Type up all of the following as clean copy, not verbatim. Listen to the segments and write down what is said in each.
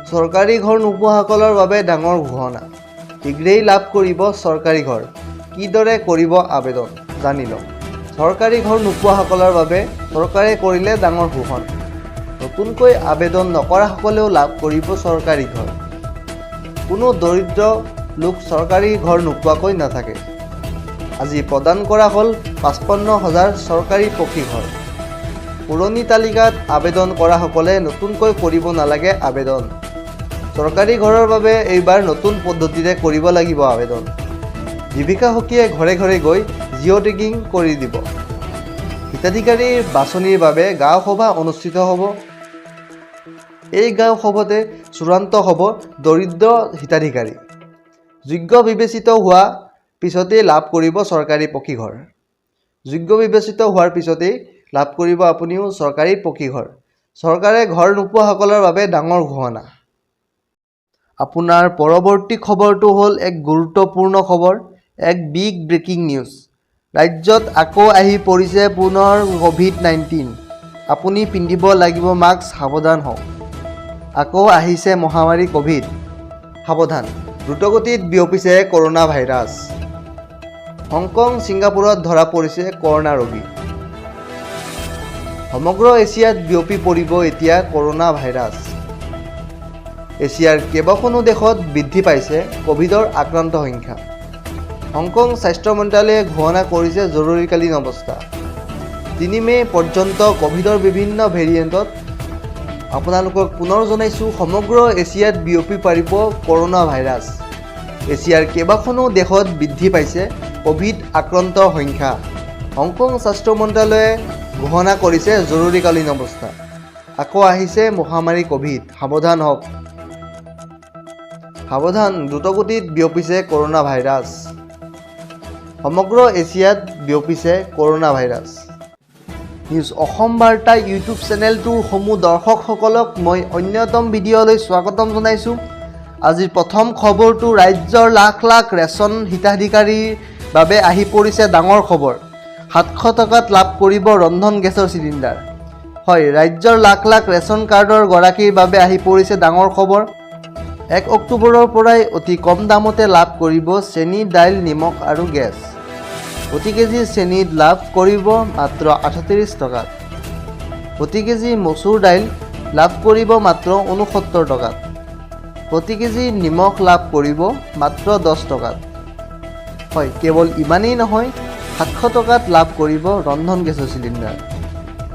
চৰকাৰী ঘৰ নোপোৱাসকলৰ বাবে ডাঙৰ ঘোষণা। শীঘ্ৰেই লাভ কৰিব চৰকাৰী ঘৰ। কিদৰে কৰিব আবেদন, জানি লওক। চৰকাৰী ঘৰ নোপোৱাসকলৰ বাবে চৰকাৰে কৰিলে ডাঙৰ ঘোষণা। নতুনকৈ আবেদন নকৰাসকলেও লাভ কৰিব চৰকাৰী ঘৰ। কোনো দৰিদ্ৰ লোক চৰকাৰী ঘৰ নোপোৱাকৈ নাথাকে। আজি প্ৰদান কৰা হ'ল 55 হাজাৰ চৰকাৰী পকী ঘৰ। পুৰণি তালিকাত আবেদন কৰাসকলে নতুনকৈ কৰিব নালাগে আবেদন। চৰকাৰী ঘৰৰ বাবে এইবাৰ নতুন পদ্ধতিৰে কৰিব লাগিব আবেদন। জীৱিকা সখীয়ে ঘৰে ঘৰে গৈ জিঅ' টেগিং কৰি দিব। হিতাধিকাৰীৰ বাছনিৰ বাবে গাঁও সভা অনুষ্ঠিত হ'ব। এই গাঁও সভাতে চূড়ান্ত হ'ব দৰিদ্ৰ হিতাধিকাৰী। যোগ্য বিবেচিত হোৱা পিছতেই লাভ কৰিব চৰকাৰী পকী ঘৰ। যোগ্য বিবেচিত হোৱাৰ পিছতেই লাভ কৰিব আপুনিও চৰকাৰী পকী ঘৰ। চৰকাৰে ঘৰ নোপোৱাসকলৰ বাবে ডাঙৰ ঘোষণা। আপোনাৰ পৰৱৰ্তী খবৰটো হ'ল এক গুৰুত্বপূৰ্ণ খবৰ, এক বিগ ব্ৰেকিং নিউজ। ৰাজ্যত আকৌ আহি পৰিছে পুনৰ ক'ভিড-19। আপুনি পিন্ধিব লাগিব মাস্ক, সাৱধান হওক। আকৌ আহিছে মহামাৰী ক'ভিড, সাৱধান। দ্ৰুতগতিত বিয়পিছে কৰোণা ভাইৰাছ। হংকং, ছিংগাপুৰত ধৰা পৰিছে কৰোণা ৰোগী। সমগ্ৰ এছিয়াত বিয়পি পৰিব এতিয়া কৰোণা ভাইৰাছ। এছিয়াৰ কেইবাখনো দেশত বৃদ্ধি পাইছে ক'ভিডৰ আক্ৰান্ত সংখ্যা। হংকং স্বাস্থ্য মন্ত্ৰালয়ে ঘোষণা কৰিছে জৰুৰীকালীন অৱস্থা 3 মে' পৰ্যন্ত ক'ভিডৰ বিভিন্ন ভেৰিয়েণ্টত। আপোনালোকক পুনৰ জনাইছোঁ, সমগ্ৰ এছিয়াত বিয়পি পৰিব কৰোণা ভাইৰাছ। এছিয়াৰ কেইবাখনো দেশত বৃদ্ধি পাইছে ক'ভিড আক্ৰান্ত সংখ্যা। হংকং স্বাস্থ্য মন্ত্ৰালয়ে ঘোষণা কৰিছে জৰুৰীকালীন অৱস্থা। আকৌ আহিছে মহামাৰী ক'ভিড, সাৱধান হওক, সাৱধান। দ্ৰুতগতিত বিয়পিছে কৰোণা ভাইৰাছ। সমগ্ৰ এছিয়াত বিয়পিছে কৰোণা ভাইৰাছ। নিউজ অসম বাৰ্তা ইউটিউব চেনেলটোৰ সমূহ দৰ্শকসকলক মই অন্যতম ভিডিঅ'লৈ স্বাগতম জনাইছোঁ। আজিৰ প্ৰথম খবৰটো, ৰাজ্যৰ লাখ লাখ ৰেচন হিতাধিকাৰীৰ বাবে আহি পৰিছে ডাঙৰ খবৰ। 700 টকাত লাভ কৰিব ৰন্ধন গেছৰ চিলিণ্ডাৰ। হয়, ৰাজ্যৰ লাখ লাখ ৰেচন কাৰ্ডৰ গৰাকীৰ বাবে আহি পৰিছে ডাঙৰ খবৰ। 1 অক্টোবৰৰ পৰাই অতি কম দামতে লাভ কৰিব চেনি, দাইল, নিমখ আৰু গেছ। প্ৰতি কেজি চেনিত লাভ কৰিব মাত্ৰ 38 টকাত। প্ৰতি কেজি মচুৰ দাইল লাভ কৰিব মাত্ৰ 69 টকাত। প্ৰতি কেজি নিমখ লাভ কৰিব মাত্ৰ 10 টকাত। হয়, কেৱল ইমানেই নহয়, 700 টকাত লাভ কৰিব ৰন্ধন গেছৰ চিলিণ্ডাৰ।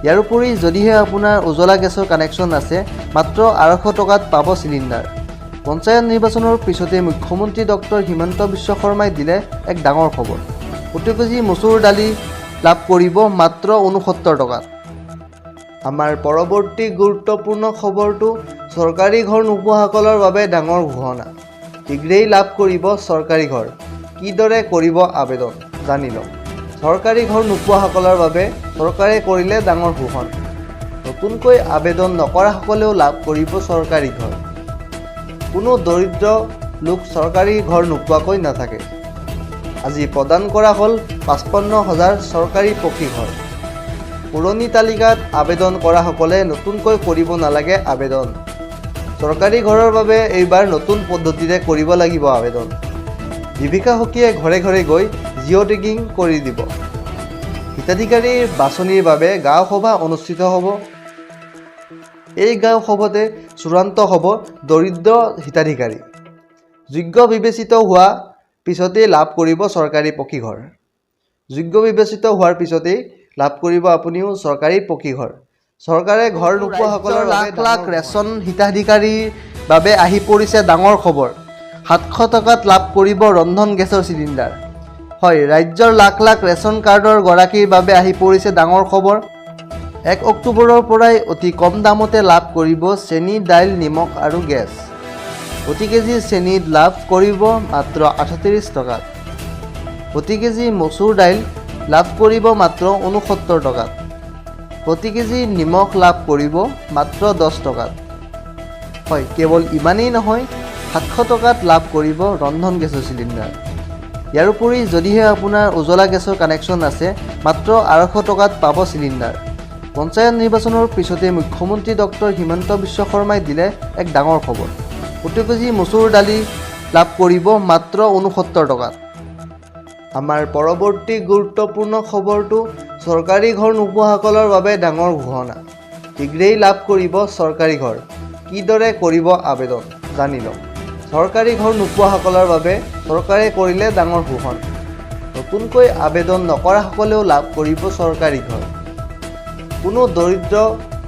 ইয়াৰ উপৰি যদিহে আপোনাৰ উজ্বলা গেছৰ কানেকশ্যন আছে, মাত্ৰ 250 টকাত পাব চিলিণ্ডাৰ। পঞ্চায়ত নিৰ্বাচনৰ পিছতে মুখ্যমন্ত্ৰী ডক্টৰ হিমন্ত বিশ্ব শৰ্মাই দিলে এক ডাঙৰ খবৰ। প্ৰতি কেজি মচুৰ দালি লাভ কৰিব মাত্ৰ 69 টকাত। আমাৰ পৰৱৰ্তী গুৰুত্বপূৰ্ণ খবৰটো, চৰকাৰী ঘৰ নোপোৱাসকলৰ বাবে ডাঙৰ ঘোষণা। শীঘ্ৰেই লাভ কৰিব চৰকাৰী ঘৰ। কিদৰে কৰিব আবেদন, জানি লওক। চৰকাৰী ঘৰ নোপোৱাসকলৰ বাবে চৰকাৰে কৰিলে ডাঙৰ ঘোষণা। নতুনকৈ আবেদন নকৰাসকলেও লাভ কৰিব চৰকাৰী ঘৰ। কোনো দৰিদ্ৰ লোক চৰকাৰী ঘৰ নোপোৱাকৈ নাথাকে। আজি প্ৰদান কৰা হ'ল 55 হাজাৰ চৰকাৰী পকী ঘৰ। পুৰণি তালিকাত আবেদন কৰাসকলে নতুনকৈ কৰিব নালাগে আবেদন। চৰকাৰী ঘৰৰ বাবে এইবাৰ নতুন পদ্ধতিৰে কৰিব লাগিব আবেদন। জীৱিকা সখীয়ে ঘৰে ঘৰে গৈ জিঅ' টেগিং কৰি দিব। হিতাধিকাৰীৰ বাছনিৰ বাবে গাঁও সভা অনুষ্ঠিত হ'ব। এই গাঁও সভাতে চূড়ান্ত হ'ব দৰিদ্ৰ হিতাধিকাৰী। যোগ্য বিবেচিত হোৱা পিছতেই লাভ কৰিব চৰকাৰী পকী ঘৰ। যোগ্য বিবেচিত হোৱাৰ পিছতেই লাভ কৰিব আপুনিও চৰকাৰী পকী ঘৰ। চৰকাৰে ঘৰ নোপোৱাসকলৰ লাখ লাখ ৰেচন হিতাধিকাৰীৰ বাবে আহি পৰিছে ডাঙৰ খবৰ। 700 টকাত লাভ কৰিব ৰন্ধন গেছৰ চিলিণ্ডাৰ। হয়, ৰাজ্যৰ লাখ লাখ ৰেচন কাৰ্ডৰ গৰাকীৰ বাবে আহি পৰিছে ডাঙৰ খবৰ। 1 অক্টোবৰৰ পৰাই অতি কম দামতে লাভ কৰিব চেনি, দাইল, নিমখ আৰু গেছ। প্ৰতি কেজি চেনিত লাভ কৰিব মাত্ৰ 38 টকাত। প্ৰতি কেজি মচুৰ দাইল লাভ কৰিব মাত্ৰ 69 টকাত। প্ৰতি কেজি নিমখ লাভ কৰিব মাত্ৰ 10 টকাত। হয়, কেৱল ইমানেই নহয়, 700 টকাত লাভ কৰিব ৰন্ধন গেছৰ চিলিণ্ডাৰ। ইয়াৰ উপৰি যদিহে আপোনাৰ উজ্বলা গেছৰ কানেকশ্যন আছে, মাত্ৰ 250 টকাত পাব চিলিণ্ডাৰ। পঞ্চায়ত নিৰ্বাচনৰ পিছতে মুখ্যমন্ত্ৰী ডক্টৰ হিমন্ত বিশ্ব শৰ্মাই দিলে এক ডাঙৰ খবৰ। প্ৰতি কেজি মচুৰ দালি লাভ কৰিব মাত্ৰ 69 টকাত। আমাৰ পৰৱৰ্তী গুৰুত্বপূৰ্ণ খবৰটো, চৰকাৰী ঘৰ নোপোৱাসকলৰ বাবে ডাঙৰ ঘোষণা। শীঘ্ৰেই লাভ কৰিব চৰকাৰী ঘৰ। কিদৰে কৰিব আবেদন জানি লওক। চৰকাৰী ঘৰ নোপোৱাসকলৰ বাবে চৰকাৰে কৰিলে ডাঙৰ ঘোষণা। নতুনকৈ আবেদন নকৰাসকলেও লাভ কৰিব চৰকাৰী ঘৰ। কোনো দৰিদ্ৰ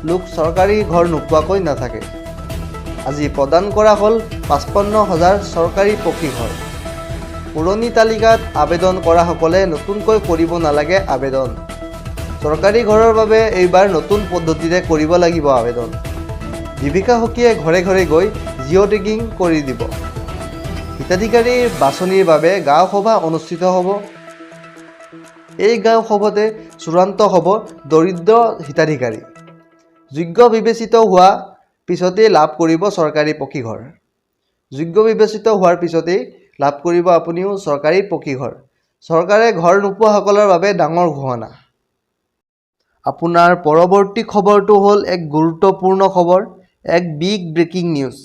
লোক চৰকাৰী ঘৰ নোপোৱাকৈ নাথাকে। আজি প্ৰদান কৰা হ'ল 55 হাজাৰ চৰকাৰী পকী ঘৰ। পুৰণি তালিকাত আবেদন কৰাসকলে নতুনকৈ কৰিব নালাগে আবেদন। চৰকাৰী ঘৰৰ বাবে এইবাৰ নতুন পদ্ধতিৰে কৰিব লাগিব আবেদন। জীৱিকা সখীয়ে ঘৰে ঘৰে গৈ জিঅ' টেগিং কৰি দিব। হিতাধিকাৰীৰ বাছনিৰ বাবে গাঁও সভা অনুষ্ঠিত হ'ব। এই গাঁও সভাতে চূড়ান্ত হ'ব দৰিদ্ৰ হিতাধিকাৰী। যোগ্য বিবেচিত হোৱা পিছতেই লাভ কৰিব চৰকাৰী পকী ঘৰ। যোগ্য বিবেচিত হোৱাৰ পিছতেই লাভ কৰিব আপুনিও চৰকাৰী পকী ঘৰ। চৰকাৰে ঘৰ নোপোৱাসকলৰ বাবে ডাঙৰ ঘোষণা। আপোনাৰ পৰৱৰ্তী খবৰটো হ'ল এক গুৰুত্বপূৰ্ণ খবৰ, এক বিগ ব্ৰেকিং নিউজ।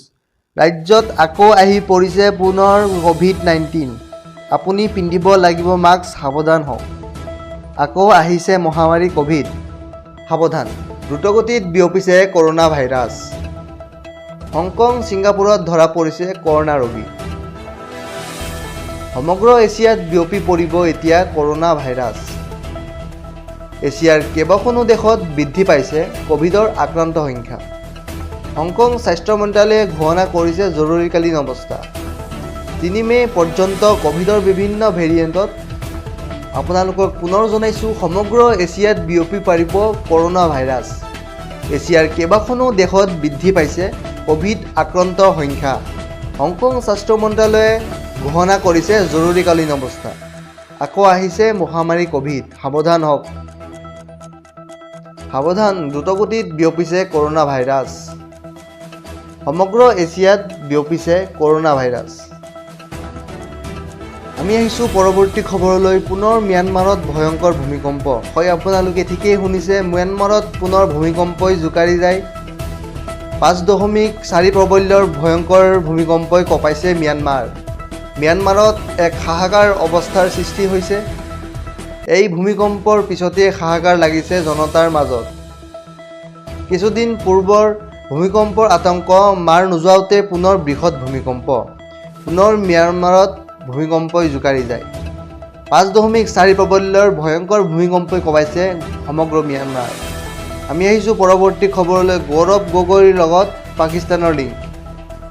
ৰাজ্যত আকৌ আহি পৰিছে পুনৰ ক'ভিড-19। আপুনি পিন্ধিব লাগিব মাস্ক, সাৱধান হওক। আকৌ আহিছে মহামাৰী ক'ভিড, সাৱধান। দ্ৰুতগতিত বিয়পিছে কৰোণা ভাইৰাছ। হংকং, ছিংগাপুৰত ধৰা পৰিছে কৰোণা ৰোগী। সমগ্ৰ এছিয়াত বিয়পি পৰিব এতিয়া কৰোণা ভাইৰাছ। এছিয়াৰ কেইবাখনো দেশত বৃদ্ধি পাইছে ক'ভিডৰ আক্ৰান্ত সংখ্যা। হংকং স্বাস্থ্য মন্ত্ৰালয়ে ঘোষণা কৰিছে জৰুৰীকালীন অৱস্থা। 3 মে' পৰ্যন্ত ক'ভিডৰ বিভিন্ন ভেৰিয়েণ্টত। আপোনালোকক পুনৰ জনাইছোঁ, সমগ্ৰ এছিয়াত বিয়পি পৰিব কৰোণা ভাইৰাছ। এছিয়াৰ কেইবাখনো দেশত বৃদ্ধি পাইছে ক'ভিড আক্ৰান্ত সংখ্যা। হংকং স্বাস্থ্য মন্ত্ৰালয়ে ঘোষণা কৰিছে জৰুৰীকালীন অৱস্থা। আকৌ আহিছে মহামাৰী ক'ভিড, সাৱধান হওক, সাৱধান। দ্ৰুতগতিত বিয়পিছে কৰোণা ভাইৰাছ। সমগ্ৰ এছিয়াত বিয়পিছে কৰোণা ভাইৰাছ। আমি আহিছোঁ পৰৱৰ্তী খবৰলৈ। পুনৰ ম্যানমাৰত ভয়ংকৰ ভূমিকম্প। হয়, আপোনালোকে ঠিকেই শুনিছে, ম্যানমাৰত পুনৰ ভূমিকম্পই জোকাৰি যায়। 5.4 প্ৰাবল্যৰ ভয়ংকৰ ভূমিকম্পই কঁপাইছে ম্যানমাৰ। ম্যানমাৰত এক হাহাকাৰ অৱস্থাৰ সৃষ্টি হৈছে। এই ভূমিকম্পৰ পিছতেই হাহাকাৰ লাগিছে জনতাৰ মাজত। কিছুদিন পূৰ্বৰ ভূমিকম্পৰ আতংক মাৰ নোযোৱাওঁতে পুনৰ বৃহৎ ভূমিকম্প। পুনৰ ম্যানমাৰত ভূমিকম্পই জোকাৰি যায়। 5.4 প্ৰাবল্যৰ ভয়ংকৰ ভূমিকম্পই কঁপাইছে সমগ্ৰ ম্যানমাৰ। আমি আহিছোঁ পৰৱৰ্তী খবৰলৈ। গৌৰৱ গগৈৰ লগত পাকিস্তানৰ লিংক।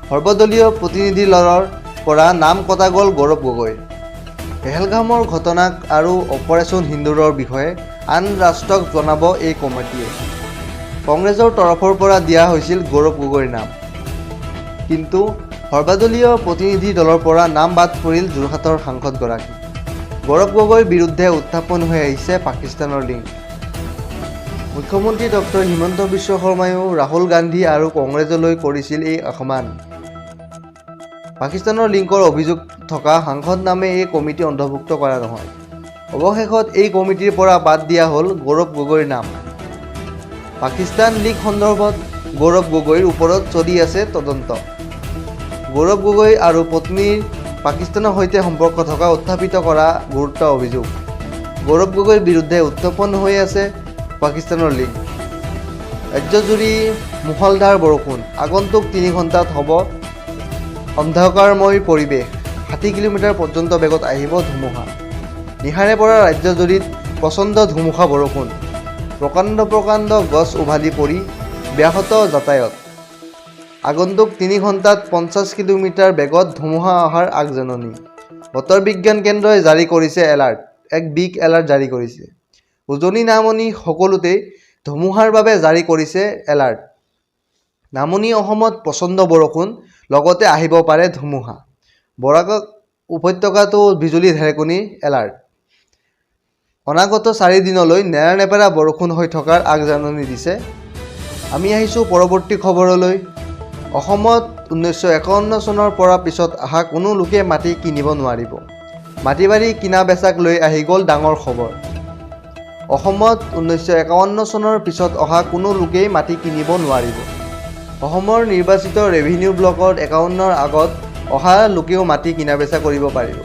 সৰ্বদলীয় প্ৰতিনিধি দলৰ পৰা নাম কটা গ'ল গৌৰৱ গগৈৰ। পেহেলগামৰ ঘটনাক আৰু অপাৰেশ্যন সিন্দুৰৰ বিষয়ে আন ৰাষ্ট্ৰক জনাব এই কমিটিয়ে। কংগ্ৰেছৰ তৰফৰ পৰা দিয়া হৈছিল গৌৰৱ গগৈৰ নাম। কিন্তু সৰ্বদলীয় প্ৰতিনিধি দলৰ পৰা নাম বাদ পৰিল যোৰহাটৰ সাংসদগৰাকী। গৌৰৱ গগৈৰ বিৰুদ্ধে উত্থাপন হৈ আহিছে পাকিস্তানৰ লিংক। মুখ্যমন্ত্ৰী ডক্টৰ হিমন্ত বিশ্ব শৰ্মায়ো ৰাহুল গান্ধী আৰু কংগ্ৰেছলৈ কৰিছিল এই আহ্বান। পাকিস্তানৰ লিংকৰ অভিযোগ থকা সাংসদ নামে এই কমিটি অন্তৰ্ভুক্ত কৰা নহয়। অৱশেষত এই কমিটিৰ পৰা বাদ দিয়া হ'ল গৌৰৱ গগৈৰ নাম। পাকিস্তান লিংক সন্দৰ্ভত গৌৰৱ গগৈৰ ওপৰত চলি আছে তদন্ত। গৌৰৱ গগৈ আৰু পত্নীৰ পাকিস্তানৰ সৈতে সম্পৰ্ক থকা উত্থাপিত কৰা গুৰুতৰ অভিযোগ। গৌৰৱ গগৈৰ বিৰুদ্ধে উত্থাপন হৈ আছে পাকিস্তানৰ লিংক। ৰাজ্যজুৰি মুষলধাৰ বৰষুণ। আগন্তুক 3 ঘণ্টাত হ'ব অন্ধকাৰময় পৰিৱেশ। 60 কিলোমিটাৰ পৰ্যন্ত বেগত আহিব ধুমুহা। নিশাৰে পৰা ৰাজ্যজুৰিত প্ৰচণ্ড ধুমুহা বৰষুণ। প্ৰকাণ্ড প্ৰকাণ্ড গছ উভালি পৰি ব্যাহত যাতায়াত। আগন্তুক 3 ঘণ্টাত 50 কিলোমিটাৰ বেগত ধুমুহা অহাৰ আগজাননী। বতৰ বিজ্ঞান কেন্দ্ৰই জাৰি কৰিছে এলাৰ্ট। এক বিগ এলাৰ্ট জাৰি কৰিছে। উজনি নামনি সকলোতেই ধুমুহাৰ বাবে জাৰি কৰিছে এলাৰ্ট। নামনি অসমত প্ৰচণ্ড বৰষুণ, লগতে আহিব পাৰে ধুমুহা। বৰাক উপত্যকাতো বিজুলী ঢেৰেকনি এলাৰ্ট। অনাগত 4 দিনলৈ নেৰানেপেৰা বৰষুণ হৈ থকাৰ আগজাননী দিছে। আমি আহিছোঁ পৰৱৰ্তী খবৰলৈ। অসমত 1951 চনৰ পৰা পিছত অহা কোনো লোকে মাটি কিনিব নোৱাৰিব। মাটি বাৰী কিনা বেচাক লৈ আহি গ'ল ডাঙৰ খবৰ। অসমত 1951 চনৰ পিছত অহা কোনো লোকেই মাটি কিনিব নোৱাৰিব। অসমৰ নিৰ্বাচিত ৰেভিনিউ ব্লকত 51ৰ আগত অহা লোকেও মাটি কিনা বেচা কৰিব পাৰিব।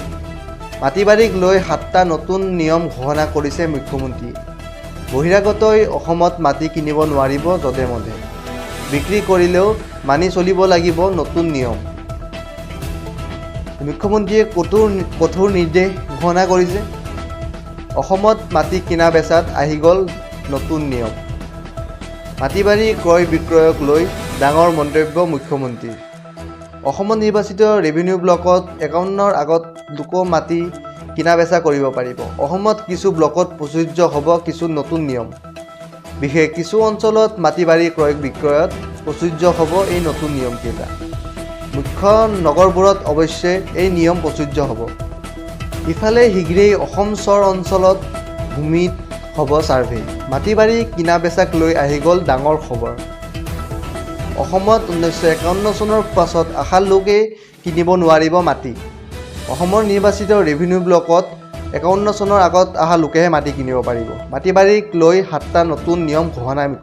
মাটি বাৰীক লৈ 7টা নতুন নিয়ম ঘোষণা কৰিছে মুখ্যমন্ত্ৰীয়ে। বহিৰাগতই অসমত মাটি কিনিব নোৱাৰিব যধে মধে, বিক্ৰী কৰিলেও মানি চলিব লাগিব নতুন নিয়ম। মুখ্যমন্ত্ৰীয়ে কঠোৰ কঠোৰ নিৰ্দেশ ঘোষণা কৰিছে। অসমত মাটি কিনা বেচাত আহি গ'ল নতুন নিয়ম। মাটি বাৰী ক্ৰয় বিক্ৰয়ক লৈ ডাঙৰ মন্তব্য মুখ্যমন্ত্ৰীৰ। অসমত নিৰ্বাচিত ৰেভিনিউ ব্লকত 51ৰ আগত লোক মাটি কিনা বেচা কৰিব পাৰিব। অসমত কিছু ব্লকত প্ৰযোজ্য হ'ব কিছু নতুন নিয়ম। বিশেষ কিছু অঞ্চলত মাটি বাৰী ক্ৰয় বিক্ৰয়ত প্ৰযোজ্য হ'ব এই নতুন নিয়মকেইটা। মুখ্য নগৰবোৰত অৱশ্যে এই নিয়ম প্ৰযোজ্য হ'ব। ইফালে শীঘ্ৰেই অসম চৰ অঞ্চলত ভূমিত হ'ব ছাৰ্ভে। মাটি বাৰী কিনা বেচাক লৈ আহি গ'ল ডাঙৰ খবৰ। অসমত 1951 চনৰ পাছত অহা লোকে কিনিব নোৱাৰিব মাটি। অসমৰ নিৰ্বাচিত ৰেভিনিউ ব্লকত 51 চনৰ আগত অহা লোকেহে মাটি কিনিব পাৰিব। মাটি বাৰীক লৈ 7টা নতুন নিয়ম ঘোষণা।